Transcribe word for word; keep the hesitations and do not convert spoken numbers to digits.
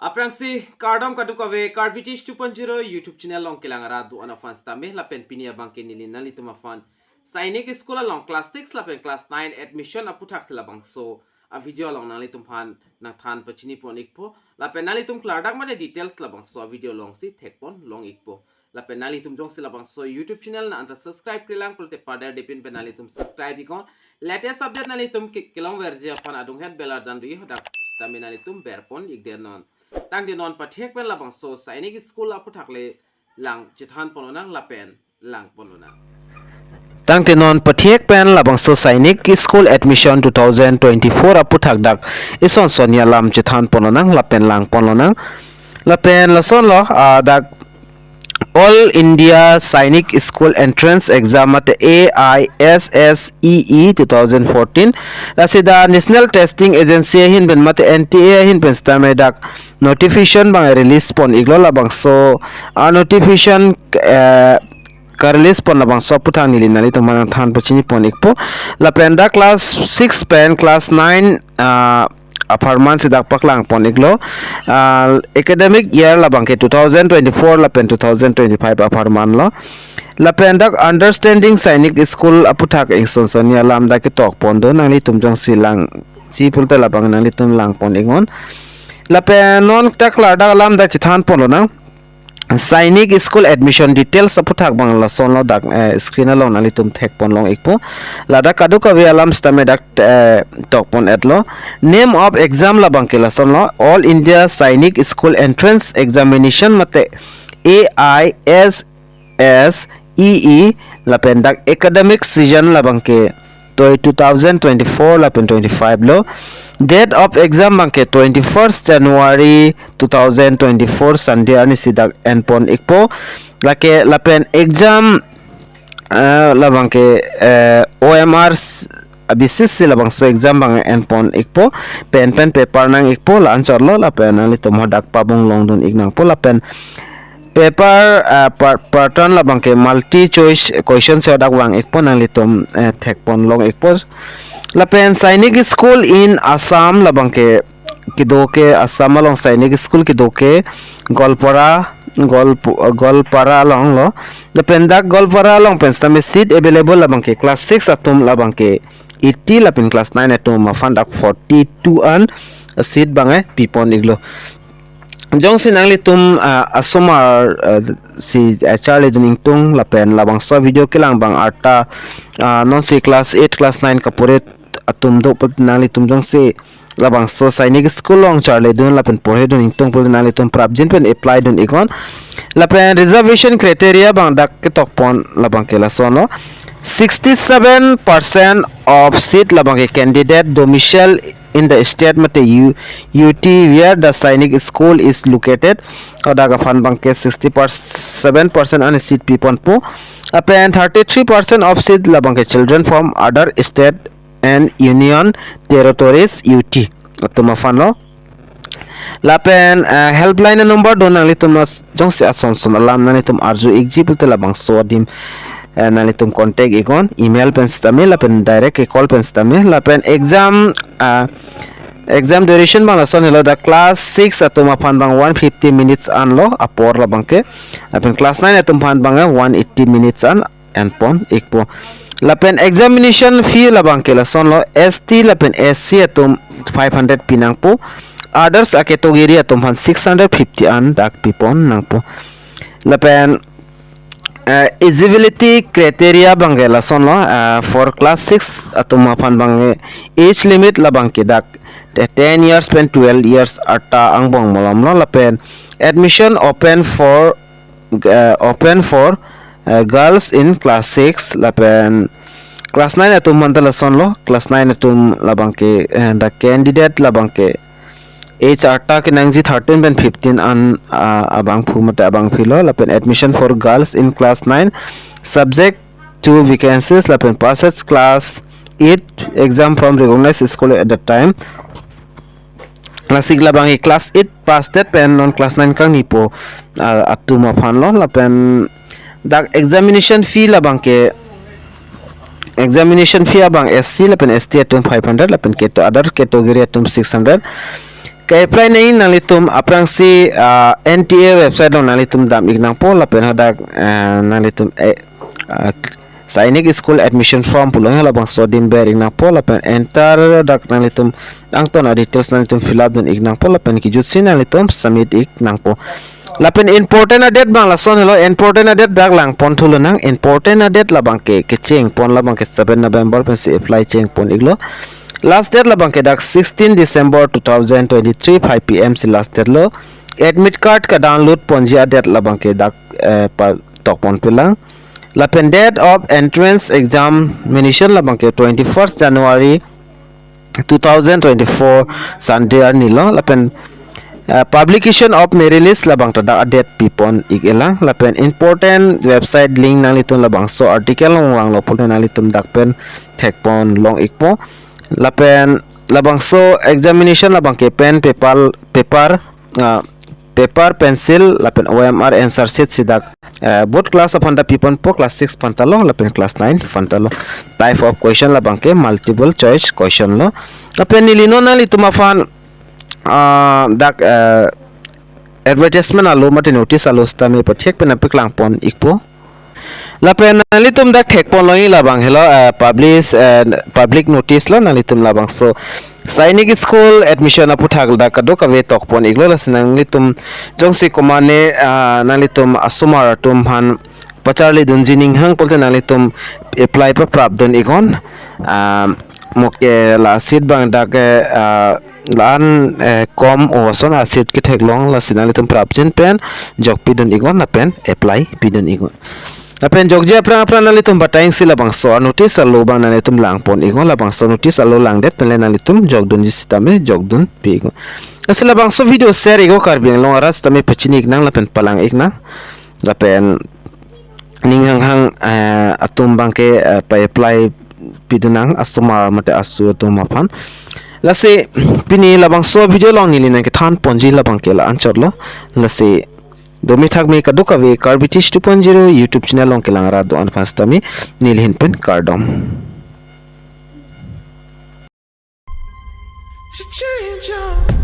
Aphrangsi kardom kadokave, Karbi Teach two point zero YouTube channel along kelang arat do-an aphan sitame lapen pini abangke neli nanglitum aphan Sainik School along class six lapen class nine admission aputhak si labangso a video along nanglitum aphan nangthan pachini pon ikpo. Lapen nanglitum klardak mate details labangso a video alongsi thekpon long ikpo. Lapen nanglitum jongsi labangso YouTube channel nang anta subscribe-kre lang pulote paderdepin pen nanglitum subscribe iknon. Latest update nanglitum ke-, kelongverji aphan adunghet bell arjan do-ik, hadak sitame nanglitum berpon ikdetnon. Tangte non pathek pen labangso Sainik School aputhak le lang chethan ponlonang lapen lang ponlonang. Tangte non pathek pen labangso Sainik School admission two thousand twenty-four aputhak dak ison sonni alam chethan ponlonang lapen lang ponlonang. Lapen lasonlo, ah, dak All India Sainik School Entrance Exam mate A I S S E E two thousand fourteen. Lasi dak National Testing Agency ahin pen mate N T A ahin pen sitame dak notification abang release pon iklo, labangso a notification, eh, ka-release pon labangso aputhak neli nanglitum aphan nangthan pachini pon ikpo. Lapen dak class six pen class nine, ah, apharman si dak paklang pon iklo. Ah, academic year labangke two thousand twenty-four lapen two thousand twenty-five apharman lo. Lapen dak Understanding Sainik School aputhak ison sonni alam dak ketok pon do, nanglitum jongsi langji pulote labang nanglitum lang pon iknon. Lapen non dak klardak alam dak chethan ponlonang. Sainik School admission details aputhak abang lasonlo, dak, eh, screen along nanglitum thek pon long ikpo. Ladak kadokave alam sitame dak, eh, tok pon etlo. Name of exam labangke lasonlo, All India Sainik School Entrance Examination mate A I S S E E, lapen dak academic season labangke toi two thousand twenty-four lapen twenty-five lo. Date of exam abangke twenty-first January two thousand twenty-four Sunday arni si dak en pon ikpo. Lake lapen exam, eh, labangke, eh, O M R s-, abisis si labangso exam abang en pon ikpo. Pen pen paper nang ikpo, la-anchotlo, lapen nanglitum hadak pabung longdun ik nangpo, lapen paper, ah, par-, pattern labangke multi choice question si hadak vang ikpo, nanglitum, eh, thek pon long ikpo. Lapen Sainik School in Assam labangke kedo ke Assam along Sainik School kedo ke Goalpara, Goalp-, Goalpara along lo. Lapen dak Goalpara along pen sitame seat available labangke class six atum labangke eighty lapen class nine atum aphan dak forty-two an seat abang, eh, pi pon iklo. Jongsi nanglitum, ah, asomar, ah, si, ah, charlidun ingtung lapen labangso video kelang abang arta, ah, nonsi class eight, class nine kapore atum do pulote nanglitum jongsi labangso Sainik School along charlidun lapen porhedun ingtung pulote nanglitum prapjin pen apply dun iknon. Lapen reservation criteria abang dak ketok pon labangke lasonlo. Sixty-seven percent of seat labangke candidate domicile in the state mate U-, U T where the Sainik School is located. Hadak aphan abangke sixty-seven percent an seat pi ponpo. Lapen thirty-three percent of seat labangke children from other state and Union Territories, U T atum aphan lo. Lapen, eh, helpline number do, nanglitum jongsi ason son alam nanglitum arju ikji pulote labangso adim, eh, nanglitum contact iknon, email pen sitame lapen direct ke call pen sitame. Lapen exam, ah, exam duration abang lason helo, dak class six atum aphan abang one fifty minutes an lo apor labangke. Lapen class nine atum aphan abang, eh, one eighty minutes an en pon ikpo. Lapen examination fee labangke lasonlo, S T lapen S C atum five hundred pi nangpo. Others a-category atum aphan six hundred fifty an dak pi pon nangpo. Lapen, eh, eligibility criteria abangke lasonlo, eh, for class six atum aphan abang, eh, age limit labangke dak te-, ten years pen twelve years arta angbong malomlo. Lapen admission open for, eh, open for, eh, girls in class six lapen class nine atum aphan ta lasonlo, class nine atum labangke, eh, the candidate labangke age arta kenangji thirteen pen fifteen an, ah, abangphu mate abangpi lo. Lapen admission for girls in class nine subject to vacancies lapen passed class eight exam from recognized school at the time. Lasi labangke class eight pass det pen non class nine kangnipo, ah, atum aphan lo. Lapen dak examination fee labangke, examination fee abang S C lapen S T atum five hundred lapen keto other category atum six hundred. Ke-apply nangji nanglitum aphrangsi, ah, N T A website along nanglitum dam ik nangpo lapen hadak, ah, nanglitum, eh, ah, Sainik School Admission Form pulo labangso adim ber ik nangpo lapen enter dak nanglitum angton a-details nanglitum fill up dun ik nangpo lapen kejutsi nanglitum submit ik nangpo. Lapen important a-date abang lason helo, important a-date dak langpon thu lonang, important a-date labangke kecheng pon labangke seven November pensi apply cheng pon iklo. Last date labangke dak sixteen December two thousand twenty-three five P M si last date lo. Admit card ka-download ponji a-date labangke dak, eh, patok pon pilang. Lapen date of entrance examination labangke twenty-first January two thousand twenty-four Sunday arni lo. Lapen, eh, publication of merit list labang ta dak a-date pipon ik elang. Lapen important website link nanglitum labangso article along vanglo pulote nanglitum dak pen thekpon long ikpo. Lapen labangso examination labangke pen paper, paper, ah, paper, pencil lapen O M R answer sheet si dak, eh, both class aphan ta piponpo, class six aphan ta lo lapen class nine aphan ta lo. Type of question labangke multiple choice question lo. Lapen neli non nanglitum aphan, ah, dak, eh, advertisement alo mate notice alo sitame pathek pen nangpaklang pon ikpo. Lapen nanglitum dak thekpon longji labang helo, eh, publish, eh, public notice lo nanglitum labangso Sainik School admission aputhak dak kadokave tokpon iklo, lasi nanglitum jongsi komane, ah, nanglitum asomar atum aphan pacharli dunji ning hang pulote nanglitum apply paprap dun iknon. Ah, mo ke la seat abang dak, eh, ah, la-an, eh, kom o ason a-seat ketheklong, lasi nanglitum prapjin pen jokpi dun iknon lapen apply pi dun iknon. Lapen jokji aphrang aphrang nanglitum batai si labangso a-notice alo abang nanglitum langpon iknon, labangso notice alo langdet penle nanglitum jok dunji sitame jok dun pi iknon. Lasi labangso video share iknon, Karbi Anglong arat sitame pachini ik nang lapen palang ik nang. Lapen ning hang hang, eh, atum abangke, eh, pa-apply pi dun nang asomar mate asu atum aphan. Lasi pini labangso video along neli nangkethan ponji labangke la-anchot lo. Lasi dome thakme kadokave Karbi Teach two point zero YouTube channel along kelang rat do-an aphan sitame neli ahin pen kardom. To change your